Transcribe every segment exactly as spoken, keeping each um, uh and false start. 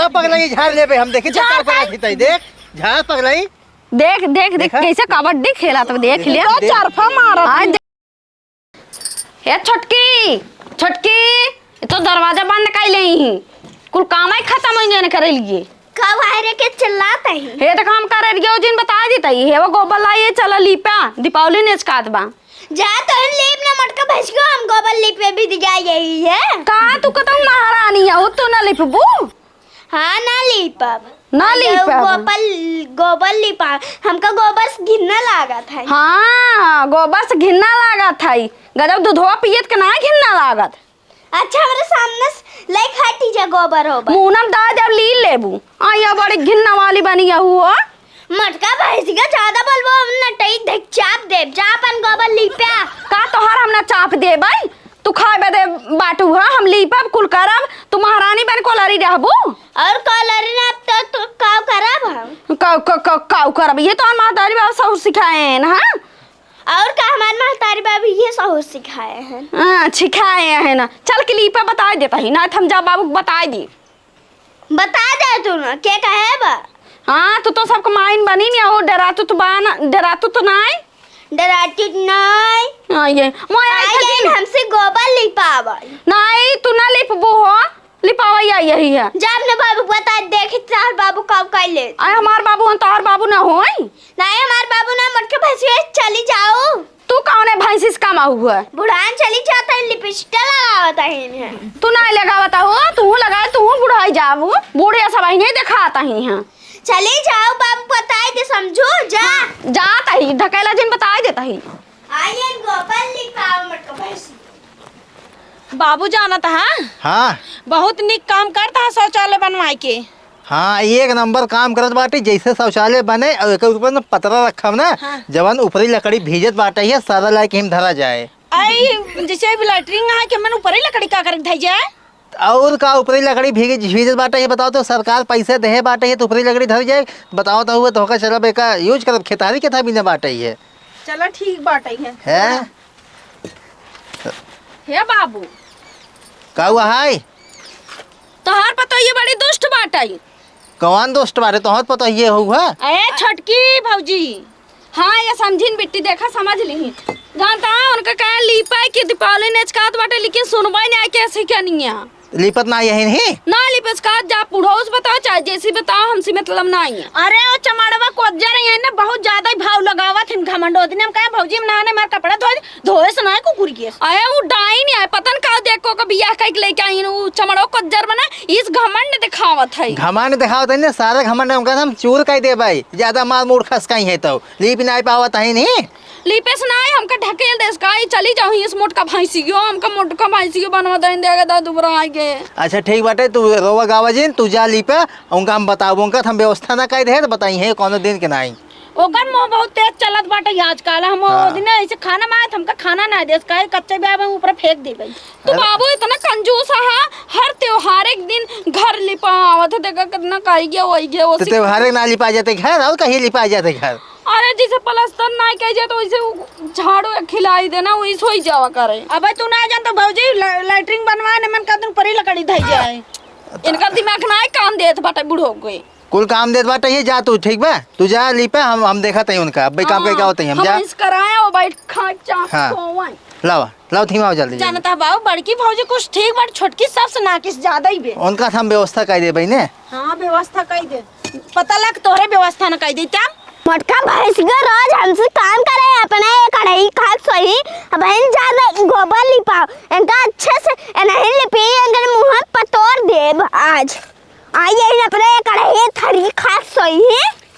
पगलाई झाड़ लेबे हम, देखी झाड़ झाड़ पगलाई। देख, झाड़ पगलाई। देख, देख, देख, देखा? कैसे कबड्डी खेला तो देख लिया। तो देख। चरफा मारा आज। ए छोटकी, छोटकी, ये तो दरवाजा बंद कर ले ही। कुल काम ही खत्म हो गए करे लिए। कब आए रे के चिल्लात ही? हे तो काम करे रियो जिन बता देता ही। हे वो गोबर लाइए, चला लीपा, दीपावली नेचकात बा। जा तो इन लीप ना मटका भैंस को, हम गोबर लीपे भी दिया यही है। का तू कतौ महारानी है, वो तू ना लिपबू? हाँ, ना लीपब। ना ये लीपब। गोबर, गोबर लीपा, हमका गोबर से घिन्ना लागत है। हाँ, गोबर से घिन्ना लागत है। गजब दूधवा पियत के ना घिन्ना लागत। अच्छा, हमरे सामने से लेके हटी जा गोबर ओबर। मुँह ना दा जब ली लेबू। आ, या बड़ी घिन्ना वाली बनी है हुआ। मटका भैंसी का ज्यादा बोलबो, हम नटई देख चाप देब, जा अपन गोबर लीपा। का तोहार हम ना चाप देबै? तू खाए बदे बाटू ह, हम लीपब कुल करब, तू महारानी बन कोलरी रहबू। और कोलरी ना तो, तो काव करब हम? काव, काव, काव, काव करब? ये तो हमार महतारी बाबा सहूर सिखाए हैं ना, हाँ? और का हमार महतारी बाबा ये सहूर सिखाए हैं? हाँ, सिखाए हैं ना। चल के लीपा बताए देता ही, ना तो हम जा बाबू को बताए दी। बता दे तू ना, के कहे बा? हाँ, तू तो सबके माइन बनी नहीं हो, डरा तू तो बान, डरा तू तो नाई। डराती नाई। हाँ, ये, मोए आई आई था दिन दिन। हमसे गोबर लिपावल। नाई, तू ना लिपबू हो, लिपावा या यही है। जा अपने बाबू को बता, देखी तार बाबू का कर ले। आए हमार बाबू हम तोहर बाबू ना होई। नाई, हमार बाबू ना मटके भैंसिया चली जाओ। तू कौने भैंसी से कमा हुआ? बुढ़ान चली जाता है, लिपस्टिक लगावत है इन्हें। तू ना लगावत हो, तू लगा, तू बुढ़ाई जाबू। बूढ़े सब ही नहीं दिखाता ही हैं। चली जाओ, बाबू बताई दे, समझू, जा। हाँ, जाता ही, ढकेला जिन बताई देता ही। आइए, गोबर लिपाओ मटका भैंसी। बाबू जानत हा? हाँ। बहुत निक काम करता हा शौचालय बनवाए के। हाँ, एक नंबर काम करत बाटे, जैसे शौचालय बने और एकर ऊपर न पतरा रखब ना, हाँ। जवन ऊपरी लकड़ी भीजत बाटे, ये सारा लाके हम धरा जाए। आई, जैसे अभी लैट्रिन है कि मन ऊपरी लकड़ी का करे धई जाए? और का ऊपरी लकड़ी भीज, भीजत बाटे, ये बताओ तो, सरकार पैसे देहे बाटे, ये तो ऊपरी लकड़ी धर जाए, बताओ तो हुए तो होकर चलब एका यूज करब, खेतारी के था बिना बाटे ये। चला ठीक बाटे है। है? हे बाबू। का हुआ है? तोहार पतोहिए बड़ी दुष्ट बाटइ। कौन दुष्ट बाटे? तोहार पतोहिए हुआ? ए छोटकी भौजी। हाँ, ये समझिन बिट्टी, देखा समझ लिही। जानता है उनका कहे लीपा कि दीपावली नेचकात बाटे, लेकिन सुनबे नहीं आए कैसे क्या नहीं है। लिपत ना यही नहीं? ना लिपस का, जा पुढ़ौस बताओ, चाहे जैसी बताओ, हमसे मतलब ना आई है। अरे, वो चमाड़वा कोज्जर है ना, बहुत ज्यादा ही भाव लगावत है घमंड। ओ दिन हम कहे, "भौजी, हम नहाने मार कपड़ा धोए, धोए से ना है कुकुर के।" अरे, वो डाइन है, पता न का देख को, को बियाह कइके लेके आई, वो चमाड़वा कोज्जर बना, इस घमंड दिखावत है। घमंड दिखावत है ना, सारा घमंड उनका हम चूर कर दे भाई, ज्यादा मार मूड़ खसकाई है तो। लीप नाई पावत है नहीं। लीपेस नाई, हमका ढकेल देस का, ई चली जाओ, इस मोटका भैंसियो, हमका मोटका भैंसियो बनवा देन देगा, दा दुबरा आइ गए। अच्छा ठीक बाटे, तू रोवा गावा जिन, तू जा लीपे, उनका हम बताबो, उनका हम व्यवस्था ना कइ दे, तो बताई है कौनो दिन के नाई। ओकर मुँह बहुत तेज चलत बाटे आजकल, हम हाँ। ओ दिन ऐसे खाना मांगत, हमका खाना ना देस का, कच्चे ब्याह में ऊपर फेंक देबे। तो अरे। बाबू इतना कंजूस है, हर त्योहार एक दिन घर लिपावत है, देखा कितना काई गया, वही गया, तो उसी त्योहार एक ना लिपा जाते घर, और कहीं लिपा जाते घर। अरे, जैसे प्लास्टर ना कइ जाए, तो वैसे वो झाड़ू एक खिलाई देना, वही सोई जावा करे। अबे, तू ना जान तो भौजी, लै-, लैट्रिन बनवा ने मन का दिन परी लकड़ी धई जाए। इनका दिमाग ना काम देत बाटे बूढ़ो के। कुल काम देत बाटे, ये जा तू, ठीक बा? तू जा लीपे, हम, हम देखत हई उनका। अब्बे काम हाँ, कइके आवत हई हम, हम जा। इस कराए, वो बैठ खा, चाप हाँ। खोवाए। लावा, लावा, थीमा जल्दी, जल्दी। जानता बाबू, बड़की भौजी कुछ ठीक बाटे, छोटकी सबसे नाकिस ज्यादा ही बे। उनका हम व्यवस्था कइ देबे ने। हाँ, व्यवस्था कइ दे। पता लग तोहरे व्यवस्था न कइ देता। मोटका भैंस के रोज हमसे काम करे, अपने कढ़ाई खात सोई, अब हम ज्यादा गोबर लिपाओ। इनका अच्छे से नहीं लिपी, इनके मुँह पतोर देब आज। आई यही अपने कढ़ाई थरी खात सोई।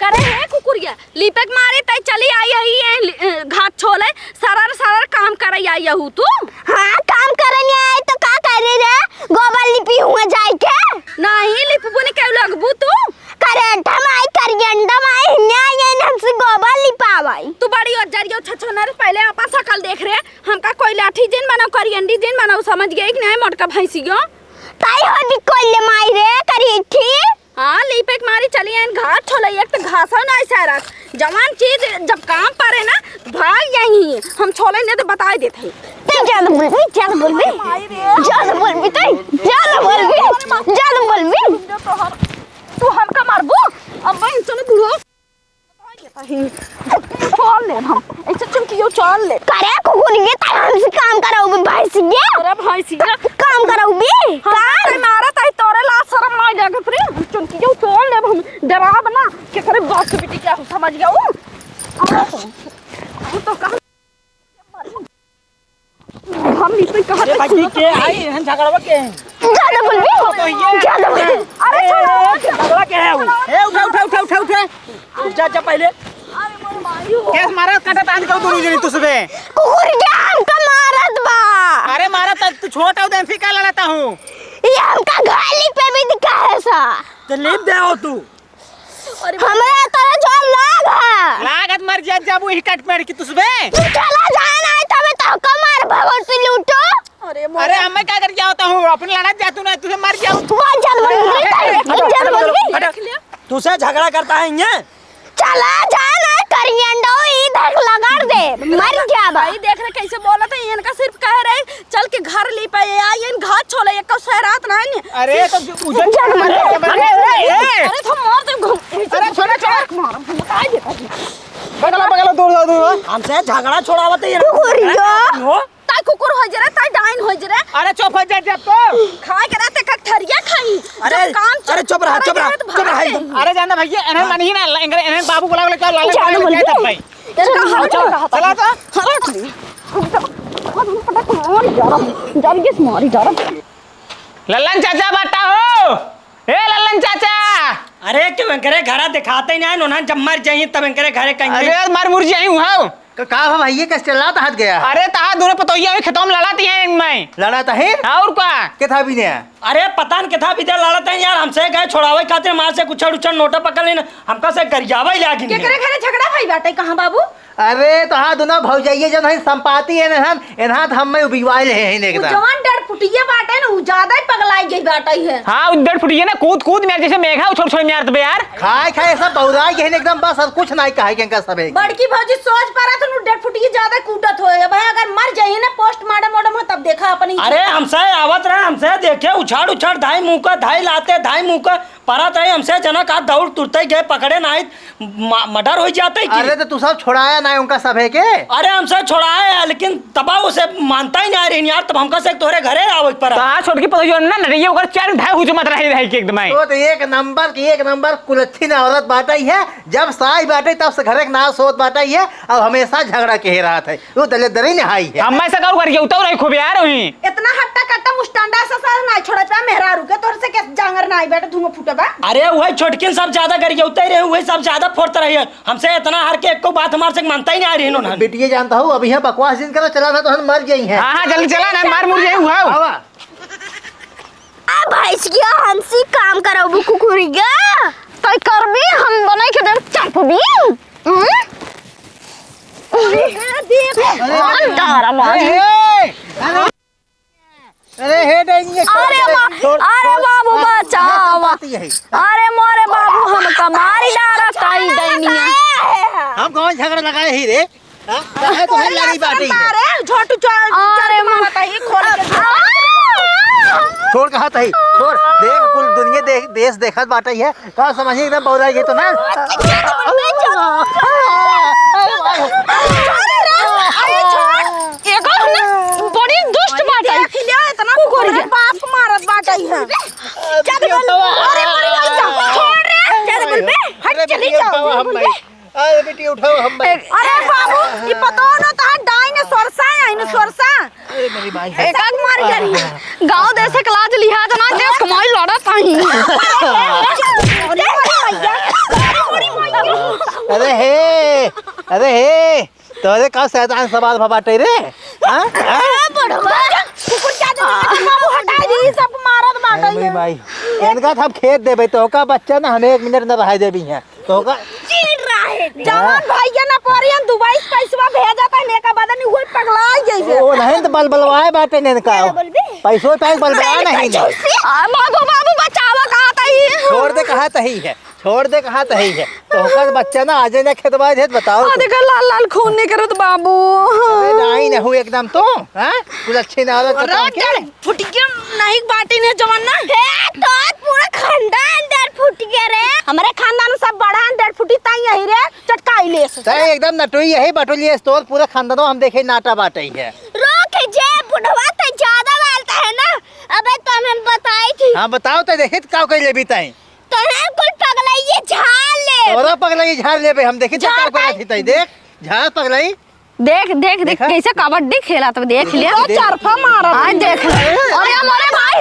करे हे कुकुरिया, लिपे के मारे तै चली आई यही, ए, लि-, ए, घास छोले, सरर सरर काम करे आई यहू तू। हाँ, काम करे नहीं आए तो का करे रे? गोबर लिपी हुआ जाए के? नहीं, लिपबू नहीं, केहू लगबू तू। करेंट हम आई, करियंडम आई, हिन्ने आई, यही हमसे गोबर लिपावाई। तू बड़ी ओजरियो छछोनर, पहले आपन सकल देख रे। हमका कोई लाठी जिन बनाओ, करियंडी जिन बनाओ, समझ गए कि नहीं मोटका भैंसियो? ताई होती कोई ले माई रे, करी थी। हाँ, लीपे के मारी चली आइन घास छोले, एक तो घासो ना सरत। जवान चीज जब काम परे ना, भाग जाई। हम छोले ने तो बताई देत हई। तू ज्यादा बोलबी, ज्यादा बोलबी। माई रे। ज्यादा बोलबी, तू ज्यादा बोलबी, ज्यादा बोलबी। चल ले हम, ऐसे चुमकियो चल ले। करे कुकुर के, तै हमसे काम कराउबे भैंसिया? अरे भैंसिया। काम कराउबे? हाँ, का? तै मारत है, तोरे लाज शरम नाहीं लागत रे? चुमकियो चल ले हम, डराब ना, केकरे बाप के बेटी क्या समझ गया वो? हम तो कहा हम इसे कहा ए, भाई, के आई? एहन झगड़वा के है? ज्यादा बोलबी? तो ये ज्यादा बोलबी? अरे, ए, छोड़ो। ए, झगड़वा के है वो? ए, उठा, उठा, उठा, उठा, उठा। उठ जा, जा पहले। अरे, मोर मायू। केस मारा, काटा तान के दोनों जनी तुसबे। कुकुर के हमका मारत बा। अरे, मारा त तू छोटा हो, देन फिर का लड़ता हूँ? ये हमका गाली पे भी दिखा है सा। तो लीप दे हो तू। अरे हमरा तोरा जोर लाग है। लागत मर जात जाबू ही कट पेड़ की तुसबे। तू चला जा ना, तबे तो कमर भगवती लूटो। अरे अरे मोरे। हमें क्या कर जाओ तो हूँ, अपने लड़त जातू ना, तुसे मर जाओ। बहुत जान बोल रही है, बहुत जान बोल रही है। हट, हट, हट। तुसे झगड़ा करता है ये? चला जा ना, करियंडो ई देख लगाड़ दे, मर जाबा। भाई देख रहे कैसे बोलत है, इनका सिर्फ कह रहे चल के घर ली पे आई, इन घात छोले, एक कौ सहरात ना है। अरे, तो उजर जन मत। अरे, अरे, अरे। अरे, तो मार दे घूम। अरे, छोड़ा, छोड़ा। मार, बता देता जी। बगला, बगला, दूर, दूर, दूर। हमसे झगड़ा छोड़ावत है ये। कुकुरिया। हो? ताई कुकुर हो जरे, ताई डाइन हो जरे। अरे, चुप हो जा, जब तो। खाए के रहते कक थरिया खाई। अरे, जब काम अरे, चुप रहा, करे चुप रहा, के तो चुप रहा भाग एकदम। अरे, जाना भैया, इन्हें हाँ। मन ही ना, इन्हें, इन्हें बाबू बुला के लेके आओ, लाला जाना बोल दे। भाई। इनका चलो, हट चलो, रहा था। चला तो। हट। अब हम पटक मारी जा रहा हूँ। जान के मारी जा रहा हूँ। लल्लन चाचा बाटा हो। ए लल्लन चाचा। अरे क्यों इनकरे घरा दिखाते ही नहीं, उन्हें जब मर जाइए तब इनकरे घरे कहीं। अरे मर मुर जाई हूँ। क-, का हो भैया, कैसे चला तो हट गया? अरे तहा दोनों पतोहिया हुई खेतों में लड़ाती हैं इनमें। लड़ा तो है? और का? के था भी नहीं? अरे पता न कितना बिदर लड़त है यार, हमसे गए छोड़ावे खातिर, मार से कुछ उछड़ नोटा पकड़ लेना, हमका से गरियावे लागिन है। केकरे घरे झगड़ा भई बाटे कहाँ बाबू? अरे तो हाँ, दुना भौजाइये जन है, संपाती है नहन, एनहा त हम्मे उबिवाइल है, है उ एकदम। जवान डेढ़ फुटिये बाटे न, उ ज्यादा ही पगलाई गई बाटे है। हाँ, उ डेढ़ फुटिये ना कूद कूद में जैसे मेघा उछड़ उछड़ में यार। खाए खाए सब बौराई गए एकदम, बस और कुछ नहीं कहे के इनका सब एक। बड़की भौजी सोच पा रहा था, उ डेढ़ फुटिये ज्यादा कूदत होए। अब है अगर मर जाइए ना, पोस्टमार्टम वार्टम हो तब देखा अपनी। अरे हमसे आवत रहे, हमसे देखे उछाड़ उछाड़ धाई मुँह का, धाई लाते धाई मुँह का, परत रहे हमसे जना का दौड़ तुरते गए पकड़े नाहीं, म-, मर्डर हो जाते कि। अरे तो तू सब छोड़ाया नाहीं उनका सभे के? अरे हमसे छोड़ाया है, लेकिन तबा उसे मानता ही नाहीं रही यार, तब हमका से तोहरे घरे आवे पर। तो आज छोटकी पतोहियो ना नरिये ओकर चार ढाई हुजमत रही रही के एकदम है। तो, तो एक नंबर की एक नंबर कुलच्छी ना औरत बाटे है, जब साई बाटे तब से घरे के नाश होत बाटे है, अब हमेशा झगड़ा के रहा था। वो दलिद्दर ही नहाई है। हम्मे से कहू गरियौतौ रही खूब यार वहीं। इतना हट्टा कट्टा मुस्टंडा से सास नाहीं छोड़त बा मेहरारू के, तोर से के जांगर नाहीं बेटा धुआं फूटे बा। अरे वही छोटकिन सब ज्यादा गरियौते रहे, वही सब ज्यादा फोड़त रही है। हमसे इतना हर के एको बात हमार से मानता ही नाहीं रही इन्होंने। बिटिये जानता हूँ, अब यहाँ बकवास जिन करो, चला ना तो हम मर जाई हैं। हाँ, हाँ, जल्दी चला ना, मार मुर जाई हुआ। आवा। आ भैंसिया हमसे काम कराबू कुकुरिया। तै करबी, हम बनाई के देब चपबी। हम्म? अरे, अरे, हम डरा मारी। अरे, अरे, हे डैनिया, छोड़ अरे दे, बा-, छोड़, अरे छोड़। बाबू, हाँ, बचावा। हाँ, बात यही। अरे मोरे बाबू, हमका मारी डारा ताई डैनिया। हम कौन झगड़ा लगाए ही रे? हाँ? काहे तो है लड़ी बाटी है? अरे, झोटू चोर, अरे चोर मामा। मामा ताई खोल के छोड़। छोड़ कहा ताई, छोड़। देख, कुल दुनिया देख, देश देखत बाटे है। का समझी एकदम बौराई गई तो ना। अरे, अरे, छोड़। एगो ना बड़ी दुष्ट बाटे। देख लिया, इतना कुकुर है। बाप मारत बाटे है। चल बोल। अरे, मर गई तो। छोड़ रे। चल बोल बे। हट, अरे, चली बिटिया जाओ। उठाओ हम भाई। अरे, बिटिया उठाओ हम भाई। अरे बाबू, ई पतो न तहार डाइन सोरसा है, इन सोरसा। अरे मेरी माई। एक आग मार गई। गाँव देश के लाज लिहाज ना, देश कमाई लड़त हई। अरे हे, अरे हे, तोरे का शैतान सवार भा बाटे रे? हाँ? हाँ? ए, बुढ़वा, कुकुर क्या जो बाबू हटा दी, सब मारत बाटे अरे ये। भाई, इनका तो हम खेत देबे, तोहका बच्चा ना हमें एक मिनट न रह देबी है। तोहका चीड़ रहा है। जवान भैया ना परी हम दुबई से पैसवा भेजत है, लेका बदन हुई पगला गई है। ओ नहीं तो बलबलवाए बाटे ने इनका। क्या बोलबे? पैसो पैक बलबला नहीं ने। आ, बाबू, बाबू, बचावा कहा तही। छोड़ दे कहा तही है। छोड़ दे कहा तही है। तोहका बच्चा ना आजे ना खेतवा दे बताओ। आ देखा लाल लाल खून निकरत बाबू। अरे नहीं न हुई एकदम तो। हाँ? कुल अच्छी ना औरत अरे, बताओ क्या? डर फुटिया नहीं बाटी ने जवान ना। हे, तो पूरा खानदान डर फुटिया रे। हमारे खानदान में सब बड़ा डर फुटी ताई यही रे। चटकाई ले। तै एकदम नटोई यही बटोली है, तोर पूरा खानदानो हम देखे नाटा बाटइ है। रोक जे बुढ़वा तै ज्यादा बोलता है ना, अबे तो हम बताई थी। हाँ, बताओ तै देखी त का कइ लेबी तै। तोहन कुल पगलइये झाड़ ले। तोरा पगलई झाड़ लेबे हम, देखी त का झाड़ करत ही तै, देख, झाड़ पगलई। देख, देख, देख, देखा? कैसे कबड्डी खेला तो देख ले। तो चरफा मारा। हाँ, देख ले। अरे, हमारे भाई।